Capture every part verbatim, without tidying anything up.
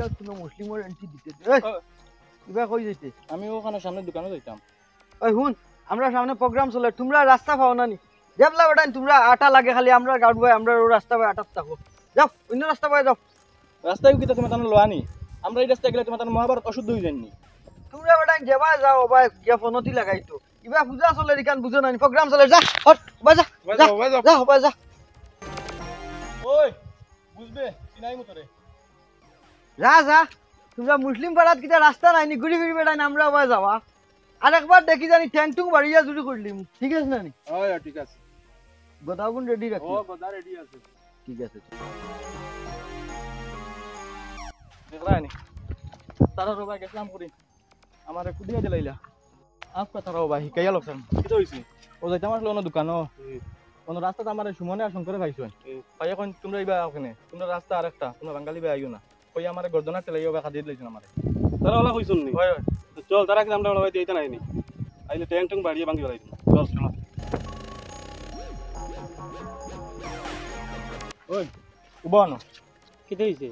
তুমি মুসলিমর এন্ট্রি দিতে দে। এই, ও। ইবা কই যাইতে? আমি ওখানে সামনে দোকানো যাইতাম। ওই হুন, আমরা সামনে প্রোগ্রাম চলে, তোমরা রাস্তা পাও না নি? দেবলা বেটাইন, তোমরা আটা লাগে খালি, আমরা গাউর বায়, আমরা ও রাস্তা বায় আটাত থাকো। যাও, অন্য রাস্তা বায় যাও। রাস্তায় কিতা তোমার তানো লওয়া নি? আমরা এই রাস্তায় গেলে তোমার তানো মহাভারত অশুদ্ধ হয়ে যায়নি। তোমরা বেটাইন যেবায় যাও, ওবায় গিয়া ফোনতি লাগাইতো। ইবা পূজা চলে, ইখান বুঝো না নি, প্রোগ্রাম চলে, যা, হট, ওবায় যা, ওবায় যা, যা, ওবায় যা। যা, ওবায় যা। ওই, বুঝবে, চিনাই মতো রে। যা, যা। তোমরা মুসলিম পাড়াত কিতা রাস্তা নাই নি, ঘুরি ফিরি বেটাইন আমরা ওবায় যাওয়া। আর একবার দেখি জানি ঠ্যাং টুং বাড়িয়া চুরি করলিম। ঠিক আছে না নি? হয়, হয়, ঠিক আছে। গদাগুন রেডি রাখি। ও, গদা রেডি আছে। ঠিক আছে। দেখলা নি? তারা রোবা গেছিলাম করি। আমারে কুদিয়া দিলাইলা। আপ কথা রাও ভাই, হিকাইয়া লোকসান। কিতা হইছে? ও যাইতাম আসলে অন্য দোকানো। হুম। অন্য রাস্তাত আমারে সুমনে আর শঙ্করে পাইছো। হুম। ভাই এখন তোমরা ইবা ওখানে, তোমরা রাস্তা আরেকটা, তোমরা বাঙালি ভাই আইও না। কই আমারে গর্দনা টেলাইয়া ওবা খাদিয়ে দিলাইছেন আমারে। তারা ওলা কইছন নি? হয়, হয়। তো চল, তারা কিন্তু আমরা ওলা দিতে নাই নি। আইলে ট্যাং ট্যাং বাড়িয়ে ভাঙি বেলাই দিন। চল, চল। ওই, উবা অনো। কিতা হইছে?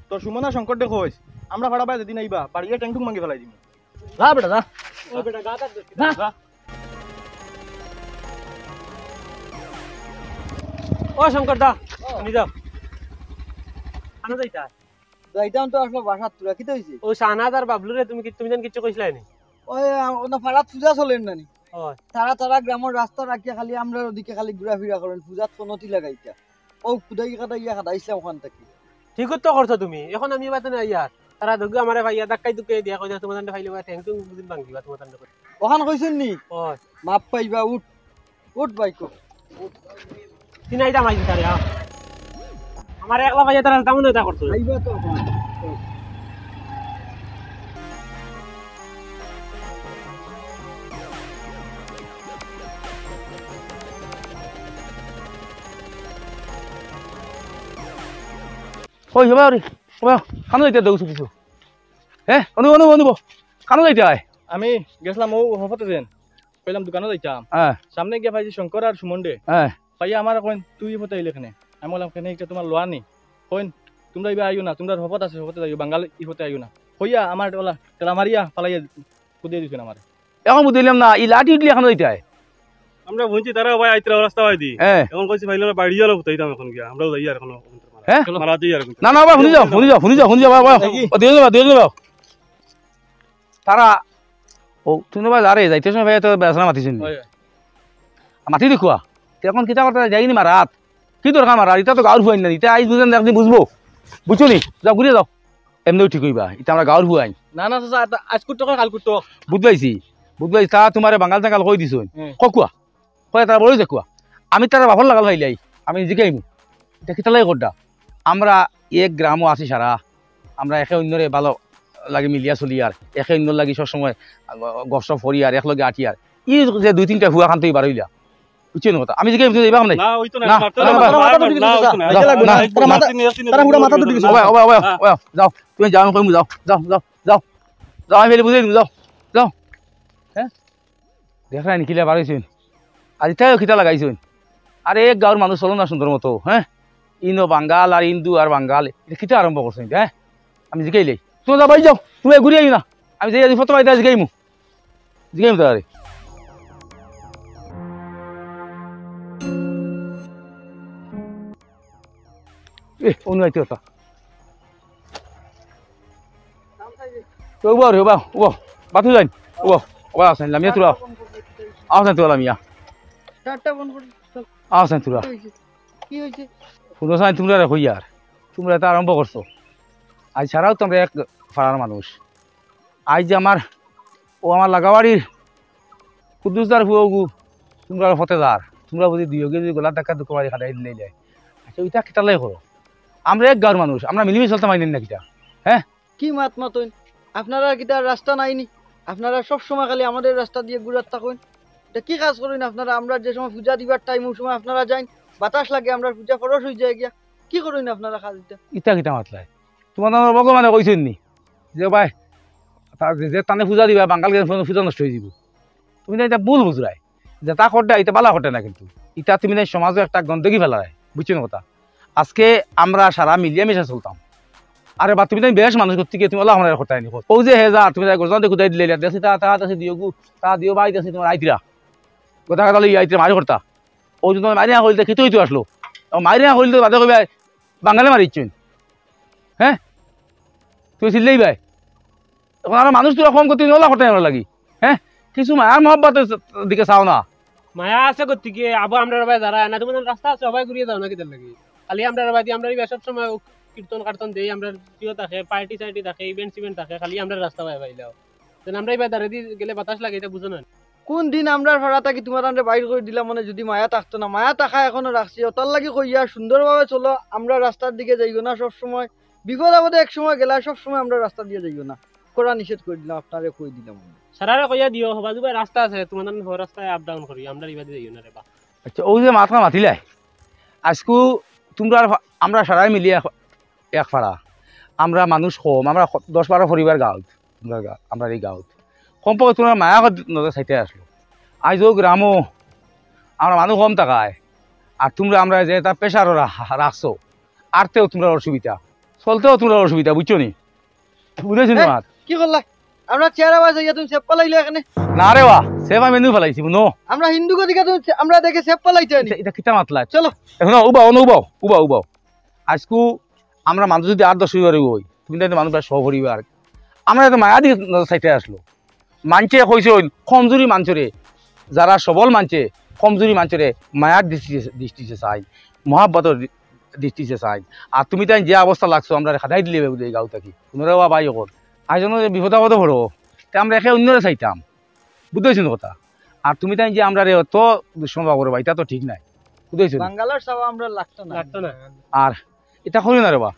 তোর সুমনা শঙ্কর দেখোস, আমরা ফাড়া বায় যেদিন আইবা, বাড়িয়ে ট্যাং টুং ভাঙি ফেলাই দিমু। যা বেটা, যা। ও বেটা, গা কাট দিস। যা। যা। ও শঙ্কর দা, ও। তুমি যাও। আনো যাইতা? যাইতাম তো আসলে বাসাত, তোরা কিতা হইছে? ও শাহনাজ আর বাবলুরে তুমি কি, তুমি যেন কিচ্ছু কইছিলায় নি? ওই, আ, অন্য ফাড়াত পূজা চলের না নি? ওই। তারা, তারা গ্রামর রাস্তা রাখিয়া খালি আমরার ওদিকে খালি ঘুরাফিরা করেন, পূজাত ফোনতি লাগাইতা। ও কুদাই কাদাইয়া কাদাইছিলাম ওখান থাকি। ঠিক তো করছো তুমি, এখন আমি বাতে নাই আর। তারা দেখো আমারে ভাইয়া ধাক্কাই ধুক্কাই দিয়া কইতা তোমার জানটা ফাইলে বা ঠ্যাং টুং বুঝিন ভাঙিবা তোমার জানটা করে। ওখান কইছন নি? ওই। মাপ পাইবা, উঠ। উঠ বাইক, উঠ। চিনাই দাম আইছি তারে, আ। আমার একলা ভাইয়া তারা দাম না এটা করছো। আইবা তো এখন। ওই, ওবা, ওরে, ওবা, কানো যাইতে দেও কিছু? হে, অনু, অনু, অনু, কানো যাইতে আয়? আমি গেছিলাম ও হফতে যেন, কইলাম দোকানো যাইতাম। হ্যাঁ। সামনে গিয়া পাইছি শঙ্কর আর সুমন রে। হ্যাঁ। পাইয়া আমার কইন, "তুই হফতে আইলে কেনে?" আমি বললাম, "কেনে, এটা তোমার লওয়া নি?" কইন, "তোমরা ইবা আইও না, তোমরা হফত আছে, হফতে যাইও, বাঙাল ই হফতে আইও না।" কইয়া আমার ওলা তেলা মারিয়া ফালাইয়া কুদিয়ে দিছেন আমারে। এখন বুঝলাম না, ই লাঠি উঠলে এখন যাইতে হয়। আমরা বুঝছি তারা ভাই আইতরা রাস্তা ভাই দি। হ্যাঁ। এখন কইছি ভাই, আমরা বাড়ি গেলে কোথায় যাইতাম এখন গিয়া? আমরাও যাই আর এখন। হ্যাঁ? মারা যাই আর এখন। না, না, ভাই, হুনি যাও, হুনি যাও, হুনি যাও, হুনি যাও, ভাই, ভাই। দেখি। ও, দিয়ে যাও, দিয়ে যাও। তারা, ও, তুমি ভাই, আরে, যাইতে সময় ভাই, তো বেসরা মাতিছেন। হয়, হয়। মাতি দেখুয়া। তে এখন কিতা করতে যাইনি মারাত? কি দরকার মারাত? ইটা তো গাউর ফুয়াইন না, ইটা আইজ বুঝেন, একদিন বুঝবো। বুঝছো নি? যাও, ঘুরে যাও। এমনেও ঠিক হইবা, ইটা আমরা গাউর ফুয়াইন। না, না, চাচা, এটা আইজ কুট্টক, কাল কুট্টক। বুঝলাইছি, বুঝলাইছি। তা তোমারে বাঙাল টাঙ্গাল কই দিছো? হুম। ককুয়া? কয় তারা বড়ই দেখুয়া। আমি তারা বাপর লাগাল ফাইলাই, আমি জিকাইমু। ইটা কিতালাই করডা? আমরা এক গ্রামও আছি সারা, আমরা একে অন্যরে ভালো লাগে মিলিয়া চলি আর একে অন্যর লাগি সবসময় গ-, গপসপ করি আর একলগে আটি আর। ই যে দুই তিনটা হুয়া খান তো ইবার হইলা। বুঝছো নি কথা? আমি জিকাইমু, তুমি যাইবা নাই? না, ওই তো না, না, মারতে না, না, না, মাথা না, দুটি না, গেছে, ওই তো না, না, ওই তো না, না, ওই তো না, না, মারতে নিয়ে আসছি না, তারা হুড়া মাথা দুটি গেছে। ওবা, ওবা, ওবা, হ্যাঁ। ওবা, যাও। তুমি যাও, আমি কইমু, যাও, যাও, যাও, যাও। যাও, আমি ফেলে বুঝাই দিমু, যাও, যাও। হ্যাঁ? দেখরায় নি কিলা বাড়াইছইন? আর ইটাও কিতা লাগাইছইন? আরে এক গাউর মানুষ চলো না সুন্দর মতো, হ্যাঁ? ইনো বাঙ্গাল আর হিন্দু আর বাঙ্গাল, ইটা কিতা আরম্ভ করছইন, হ্যাঁ? আমি জিকাইলাই। তুমি যাও, বাড়ি যাও, তুমি ঘুরি আইও না। আমি যাই, আজ ফটো বাড়িতে জিকাইমু। জিকাইমু তারে। এ, অনু আইতে কথা। তো উবা রে, উবা, উবা। বাতু যাইন। উবা, উবা আছেন, লামিয়া তুরা। আছেন তুরা লামিয়া। চারটা বন্ধ করে দিস, চল। আছেন তুরা। কি হয়েছে? কি হয়েছে? শুনো সাইন, তোমরা রে কই আর। তোমরা তো আরম্ভ করছো। আজ ছাড়াও তোমরা এক ফাড়ার মানুষ। আজ যে আমার, ও আমার লাগাবাড়ির কুদ্দুসদার ফুয়াগু, তোমরা ফতে যার। তোমরা বুঝি দুইওগে যদি গলার ধাক্কা দুঃখ মারি খাটাই দিলে যায়। আচ্ছা, ওইটা কিতালাই করো? আমরা এক গাউর মানুষ, আমরা মিলিমিশে চলতে মাইলেন না কিতা? হ্যাঁ? কি মাত মাতইন? আপনারা কিতা রাস্তা নাই নি? আপনারা সব সময় খালি আমাদের রাস্তা দিয়ে ঘুরার থাকইন। এটা কি কাজ করইন আপনারা? আমরা যে সময় পূজা দিবার টাইম, ওই সময় আপনারা যাইন, বাতাস লাগে, আমরা পূজা ফরস হয়ে যায় গিয়া। কি করইন আপনারা কাজ এটা? ইতা কিতা মাতলাই? তোমার আমার ভগবানে কইছেন নি যে ভাই, তার যে, যে তানে পূজা দিবা, বাঙাল গেলে পূজা নষ্ট হয়ে দিব। তুমি না এটা ভুল বুঝরায়। যেটা করতে, এটা ভালা করতে না কিন্তু। এটা তুমি না সমাজে একটা গন্ডগি ফেলায়, বুঝছো না কথা? আজকে আমরা সারা মিলিয়া মিশা চলতাম। আরে বা, তুমি তাইন বেশ মানুষ করতে গিয়া তুমি অলা হামরারে করতায় নি। অউ যে হে যা, তুমি তাই গরজান দেখো তাই দিলে, দেশি তা, তা, দেশি দিও গু, তা দিও ভাই, দেশি তোমার আইতরা। কথা কথা লইয়া আইতরা মারি করতা। অউ যে তোমার মারি না কইলে কিতা অইতো আসলো। ও মারি না কইলে তো বাদে কইবা, বাঙালে মারিছইন। হ্যাঁ? তুমি চিল্লাই ভাই। এখন আমরা মানুষ তো কম করতে অলা করতে আমরা লাগি। হ্যাঁ? কিছু মায়ার মহব্বতের দিকে চাও না। মায়া আছে করতে গিয়ে আবু আমরার বায় যারা না তোমাদের রাস্তা আছে সবাই ঘুরিয়ে যাও না কিতার লাগি। খালি আমরার বায় দি আমরা এই সব সময় কীর্তন কার্তন দেই, আমরা প্রিয় থাকে, পার্টি সার্টি থাকে, ইভেন্ট ইভেন্ট থাকে, খালি আমরা রাস্তা বায় পাইলাও। যেন আমরা এবার দাঁড়িয়ে দিয়ে গেলে বাতাস লাগে, এটা বুঝো না। কোন দিন আমরার ফাড়া থাকি তোমার আনরে বাইর করি দিলাম, মানে যদি মায়া থাকতো না, মায়া থাকা এখনো রাখছি, ও তার লাগি কইয়া সুন্দরভাবে চলো, আমরা রাস্তার দিকে যাইও না সব সময়, বিপদ আপদে এক সময় গেলা, সব সময় আমরা রাস্তা দিয়ে যাইও না, করা নিষেধ করে দিলাম, আপনারে কই দিলাম আমি। সারারে কইয়া দিও, হবা দুবাই রাস্তা আছে, তোমার নাম হো রাস্তায় আপ ডাউন করি, আমরা ইবাদি যাইও না রে বা। আচ্ছা, ওই যে মাথা মাতিলাই, আজকু তোমরা আর ফা-, আমরা সারাই মিলি এক, এক ফাড়া, আমরা মানুষ কম, আমরা ক-, দশ বারো পরিবার গাঁও, আমরা গা-, আমরা এই গাঁও কম পাও, তোমরা মায়া কর নজর চাইতে আসলো। আইজ ও গ্রামও আমরা মানুষ কম থাকায়, আর তোমরা আমরা যে তা প্রেশারও রা-, রাখছো, আরতেও তোমরা অসুবিধা, চলতেও তোমরা অসুবিধা, বুঝছো নি? বুঝাইছি এ, তোমার? কি করলা? আমরা চেহারা বাজে গিয়া তুমি সেপ্পা লাইলে এখানে? না রে বা, সেপ আমি এমনি ফালাইছি, বুনো। আমরা হিন্দু গো দিকে তুমি সে-, আমরা দেখে সেপ্পা লাইতে আনি। এটা, এটা কিতা মাতলা? চলো। এখন উবাও, না উবাও, উবাও, উবাও। আজকু আমরা মানুষ যদি আট দশ পরিবার হই, তুমি তাই তো মানুষ প্রায় সপরিবার। আমরা তো মায়া দিয়ে চাইতে আসলো। মানছে কইছে ওই কমজোরি মানছরে, যারা সবল মানছে, কমজোরি মানছরে মায়ার দৃষ্টিতে, দৃষ্টিতে চাই, মহাব্বতর দৃ-, দৃষ্টিতে চাই। আর তুমি তাই যে অবস্থা লাগছো, আমরা খাদাই দিলে বেগুদে এই গাঁও থাকি। পুনরায় বা ভাই অকল। আজ জন্য যে বিপদ আপদে পড়ো, তে আমরা একে অন্যরে চাইতাম। বুঝতে পারছো না কথা? আর তুমি তাই যে আমরা রে অত দুঃসম্ভব করো বা, এটা তো ঠিক নাই। বুঝতে পারছো না? বাঙ্গালোর চাওয়া আমরা লাগতো না। লাগতো না। আর এটা করিও না রে বা।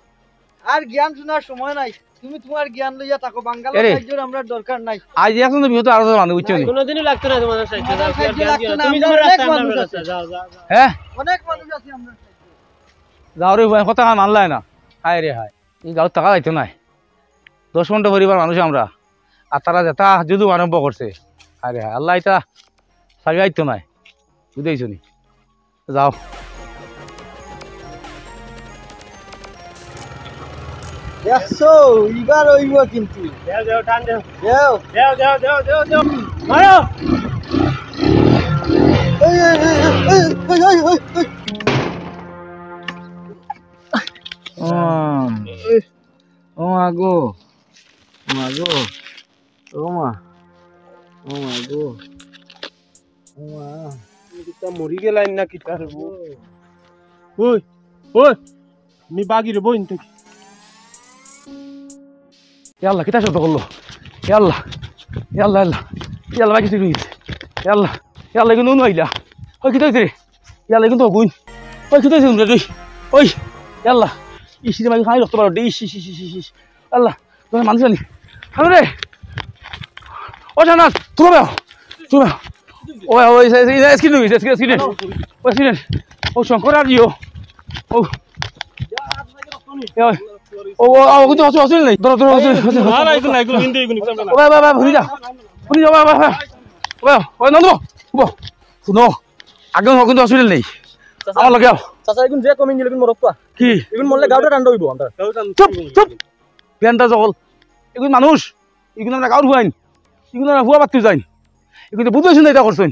আর জ্ঞান শোনার সময় নাই। তুমি তোমার জ্ঞান লইয়া থাকো, বাঙ্গালোর এরে। সাহায্যর আমরা দরকার নাই। আজ এখন তো বিপদ আরো মানুষ, বুঝছো নি? কোনোদিনই লাগতো না তোমাদের সাহায্য। তোমাদের সাহায্য লাগতো না, তুমি আমরা তোমার অনেক রাস্তা, আমরা মানুষ রাস্তা, আছে। যাও, যাও, যাও। হ্যাঁ? অনেক মানুষ আছে আমরা। যাও রে ভাই, কথা কান মানলায় না। হায় রে হায়, এই গাঁও থাকা যাইতো নাই। দশ পনেরো পরিবার মানুষ আমরা, আর তারা যেটা যুদু আরম্ভ করছে। হায় রে হায়, আল্লাহ এটা সারিয়া আইতো নাই, বুঝাইছো নি? যাও। দেখছো, এবার অইব কিন্তু। দেও, দেও, টান দেও। দেও। দেও, দেও, দেও, দেও, দেও। মারো। এই, এই, এই, এই, এই, এই, এই, এই। ও মা গো, ও মা গো, ও মা, ও মা গো, ও মা। তুমি কিতা মরি গেলাইন না কিতা রে বউ? ওই, ওই, আমি বাগি রে বইন থেকে। ইয়া আল্লাহ, কিতা শব্দ করলো? ইয়া আল্লাহ, ইয়া আল্লাহ, ইয়া আল্লাহ, ইয়া আল্লাহ, ভাই কিছু রইছে। ইয়া আল্লাহ, ইয়া আল্লাহ, কিন্তু নু আইলা। ওই কিতা হইছে রে? ইয়া আল্লাহ, কিন্তু অগুইন। ওই কিতা হইছে তোমরা রে? ওই, ইয়া আল্লাহ, ইস রে, ভাই খাই রক্ত বার হচ্ছে। ইস, ইস, ইস, ইস, ইস, ইস। আল্লাহ, তোমরা মানুষ আনি। আরে রে, ও জানাস, তুমি আও, তুমি আও। ওই, ওই, এই, এই, এই, accident হইছে, accident, accident। ওই accident। ও শঙ্কর আর ইয়ো। ও। এ, ওই। ও, ও, ও, কিন্তু hospital, hospital নেই। ধরো, ধরো, hospital, hospital। না, না, এগুলো না, এগুলো হিন্দি, এগুলো নিতাম না। ও, ভাই, ভাই, ভাই, ভুলি যা। ভুলি যা, ভাই, ভাই, ভাই। ও, ভাই, ও, নন্দ, ও, শুনো। আগে কোনো hospital নেই। চাচা, আমার লগে আও। চাচা, এগুন যে কমিং দিলে, এগুন মরক তো। কি? এগুন মরলে গাউটা ঠান্ডা হইব আমরা। চুপ, চুপ। বেন্ডা জগল। এগুন মানুষ। এগুন আমরা গাউর হুয়াইন। এগুন আমরা হুয়া বাত্তি যাইন। এগুন তো বুঝতে শুনে এটা করছইন।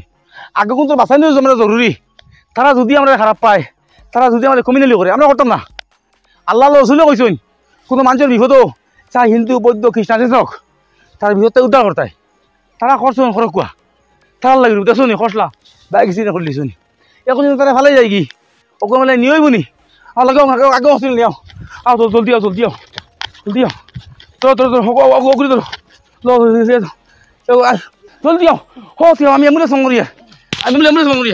আগে কিন্তু বাঁচাইন আমরা জরুরি। তারা যদি আমরা খারাপ পায়, তারা যদি আমাদের কমিনালি করে, আমরা করতাম না। আল্লাহ রসুলে কইছইন, কোনো মানুষের বিপদও, চাই হিন্দু, বৌদ্ধ, খ্রিস্টান, যে হোক, তার বিপদটা উদ্ধার করতায়। তারা করছইন, করক কুয়া। তারার লাগি রূপ দেখছো নি, খসলা, বাইক সিনে করলিছইন। এখন যদি তারা ফালাই যায় কি, ওকে মানে নিয়ে অইব নি? আমার লাগে আগে, আগে hospital নিয়ে আও। আও, জল-, জলদি আও, জলদি আও। জলদি আও। ধরো, ধরো, ধরো, ওকে, ওকে, ওকে ধরো। লো, লো, লো, লো, লো, আয়, জলদি আও। হো, তুই আমি ambulance ফোন করি। আমি ambulance ফোন করি।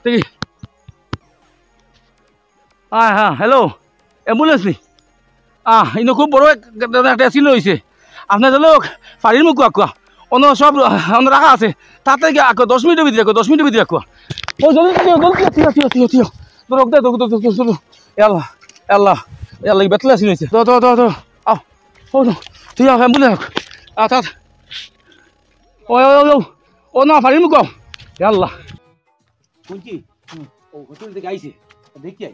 দেখি। হ্যাঁ, হ্যাঁ, hello, ambulance নি? আহ, ইনো খুব বড় এক, একটা accident হইছে। আপনার হলো ফাড়ির মুখ আকুয়া। অন্য সব, অন্য রাখা আছে। তাতে গিয়ে আকুয়া, দশ মিনিটের ভিতরে আকুয়া, দশ মিনিটের ভিতরে আকুয়া। ও, জলদি, জলদি, জলদি, ঠিক আছে, ঠিক আছে, ঠিক আছে। ধরো, ধরো, ধরো, ধরো, ধরো, ধরো। এ আল্লাহ, এ আল্লাহ, এ আল্লাহ, এই বেতলে accident হইছে। ধরো, ধরো, ধরো, ধরো। আও, ও, ধরো। তুই আও, ambulance আও। আ, তা, তা। ও, ও, ও, ও। ও না, ফাড়ির মুখ আও। এ আল্লাহ। শুনছি? হুম। ও হোটেল থেকে আইছে, দেখি আই।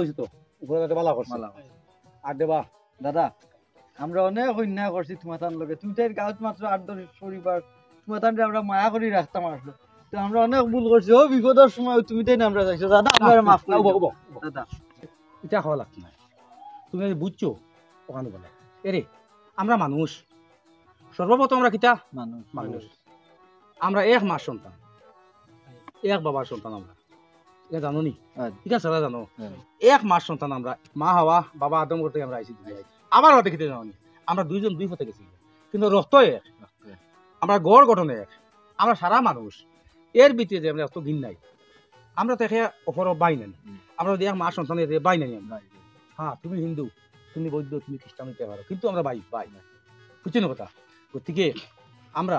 অইছে তো, উপরে যাতে বালা করছে। বালা। আর দেবা, দাদা, আমরা অনেক অন্যায় করছি তুমাতান লগে। তুমি তাইর গাঁওত মাত্র আট দশ পরিবার, তুমাতানরে আমরা মায়া করি রাখতাম আসলে। তো আমরা অনেক ভুল করছি। ও বিপদর সময় তুমি তাইন আমরারে চাইছো। দাদা, আমরারে মাফ করি দাও। দাদা, ইটা কওয়া লাগতো নায়। তুমি বুঝছো? অখান বলো। এরে, আমরা মানুষ। সর্বপ্রথম আমরা কিতা? মানুষ। মানুষ। আমরা এক মার সন্তান, এক বাবার সন্তান আমরা। ইটা জানো নি? হ্যাঁ। ইটা সারা জানো? হ্যাঁ। এক মার সন্তান আমরা। মা হাওয়া, বাবা আদম করতে আমরা আইছি দুনিয়াত। আবার ওটা কিতা জানো নি? আমরা দুইজন দুই পথে গেছি, কিন্তু রক্ত এক। রক্ত এক। আমরা গড় গঠন এক। আমরা সারা মানুষ। এর ভিতরে যে আমরা অত ঘিন নাই। আমরা তো একে অপর ভাই নানি। হুম। আমরা যদি এক মার সন্তান, এতে ভাই নানি আমরা। ভাই। হ্যাঁ, তুমি হিন্দু, তুমি বৌদ্ধ, তুমি খ্রিস্টান অইতে পারো, কিন্তু আমরা ভাই, ভাই। বুঝছো নি কথা? গতিকে আমরা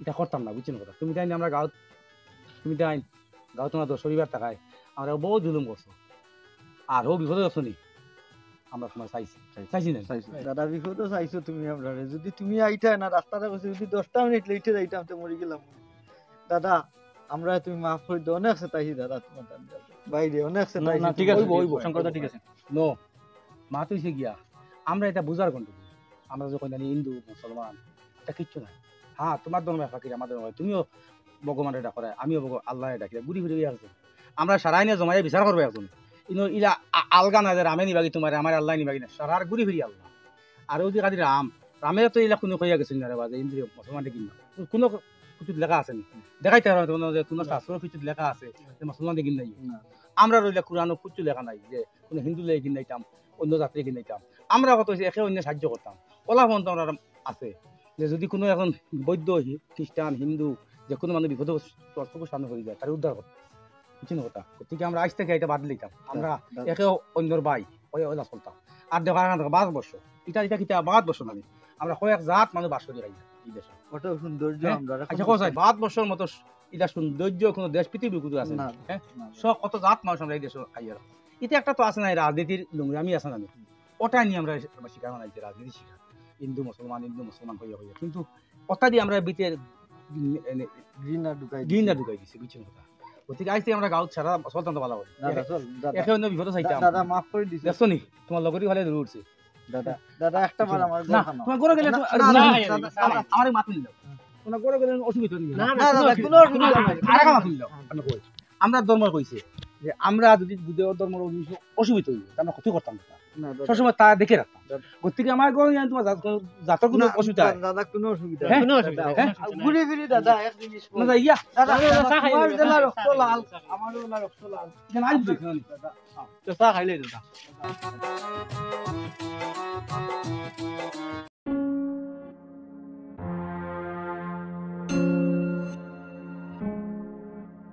ইটা করতাম না, বুঝছো নি কথা? তুমি তাইন আমরা গাঁওত, তুমি তাইন গাঁওত তুমার দশ পরিবার থাকায় আমরা বহুত জুলুম করছো। আর ও বিপদে আছো নি, আমরা তুমার চাইছি। চাইছি। চাইছি না? চাইছি। দাদা, বিপদে চাইছো তুমি আমরারে। যদি তুমি আইতায় না, রাস্তাটা কইছি, যদি দশটা মিনিট লেটে যাইতাম, তো মরি গেলাম। দাদা, আমরারে তুমি মাফ করি দেও, অনেক সতাইছি দাদা তুমাতানরে। ভাইরে, অনেক না, সতাইছি না, ঠিক আছে, তুমাতানরে। অইবো, অইবো, শঙ্কর দা, ঠিক আছে। নো, মাত অইছে গিয়া, আমরা ইটা বুঝার কোন? আমরা যখন জানি হিন্দু, মুসলমান, ইটা কিচ্ছু নায়। হ্যাঁ, তুমার ধর্মে ফকির, আমার ধর্মে, তুমিও ভগবানরে ডাকরায়, আমিও ভগ-, আল্লাহরে ডাকি, ঘুরি ফিরি গিয়া আছে। আমরা সারাইনে জমাইয়া বিচার করবো একজন। ইনো ইলা আ-, আলগা না যে রামে নিবাগি তুমারে, আমারে আল্লায় নিবাগি না, সারার ঘুরি ফিরি আল্লাহ। আর ওই যে কাজী রাম, রামে তো ইলা কুনু কইয়া গেছইন না রে বা, যে হিন্দু মুসলমানরে ঘিন্না। কুনু কিছুত লেখা আছে নি? দেখাইতে পারো না যে কুনু শাস্ত্র কিছুত লেখা আছে যে মুসলমানরে ঘিন্না। না। আমরা রইলা কোরআনো কিচ্ছু লেখা নাই যে কুনু হিন্দুরে ঘিন্নাইতাম, অন্য জাতিরে ঘিন্নাইতাম। আমরা কত অইছে একে অন্যরে সাহায্য করতাম। ওলা পর্যন্ত আমরা আছে যে যদি কুনু একজন বৌদ্ধ, হি-, খ্রিস্টান, হিন্দু, যে কুনু মানুষ বিপদে পড়ছে, চোখের সামনে পড়ি যায়, তারে উদ্ধার করতাম। বুঝছো নি কথা? গতিকে আমরা আইজ থাকি ইটা বাদ দিতাম। আমরা দাদা। একে অন্যর ভাই, ওই ওলা চলতাম। আর দেখো, এখন দেখো, ভারতবর্ষ। ইটা, ইটা কিতা ভারতবর্ষ নানি? আমরা কয়েক জাত মানুষ বাস করি খাই ই দেশো। কত সৌন্দর্য হ্যাঁ? আমরা এখন আচ্ছা, কও চাই, ভারতবর্ষর মতো ইলা সৌন্দর্য কুনু দেশ পৃথিবীর কুনু আছে না, নি? হ্যাঁ? না। সব কত জাত মানুষ আমরা ই দেশো খাই আর। ইটা একটা তো আছে না, এই রাজনীতির নোংরামি আছে না নি? ওটা নিয়ে আমরা, আমরা শিকার বানাইছি, রাজনীতি শিকার। হিন্দু মুসলমান, হিন্দু মুসলমান কইয়া কইয়া। কিন্তু ওটা দিয়ে আমরা ভিতরে, উম, এনে ঘৃণা ঢুকাই ঘৃণা দিছি। ঢুকাই দিছি, বুঝছো নি কথা? গতিকে আইজ থাকি আমরা গাঁওত সারা চলতাম তো ভালা করি। দাদা, চল, দাদা। একে অন্য বিপদে চাইতাম। দা-, দাদা, মাফ করি দিছি। দেখছো নি? তুমার লগরই ভালো দূর উঠছে। দাদা, দাদা, একটা বার আমার না, ঘর খানো। তুমার ঘরে গেলে না, তো-, না, না, না, না, না, না, না, আমার মাত নিল। তুমার ঘরে গেলে অসুবিধা নেই। না, না, না, দাদা, কুনু অসুবিধা নেই। আর একটা মাত নিল। আমি কই, আমরা ধর্ম কইছে যে আমরা যদি বুঝে ধর্মর অসু-, অসুবিধা হইবে, তা আমরা ক্ষতি করতাম না। না, দাদা। সবসময় তা দেখে রাখতাম। দাদা। গতিকে আমার ঘরে আমি তুমার জাত-, জাতর কুনু না, অসুবিধা নাই। দাদা, কুনু অসুবিধা হ্যাঁ? নাই। কুনু অসুবিধা নাই। হ্যাঁ? ঘুরে ফিরে দাদা, এক জিনিস না, বলি। যাইয়া। দাদা, দাদা, দাদা, চা খাইলে তুমার দাদা। জেলা রক্ত লাল, আমারও লাল রক্ত লাল। কেন আইজ দেখি না? দাদা। তো চা খাইলে দাদা।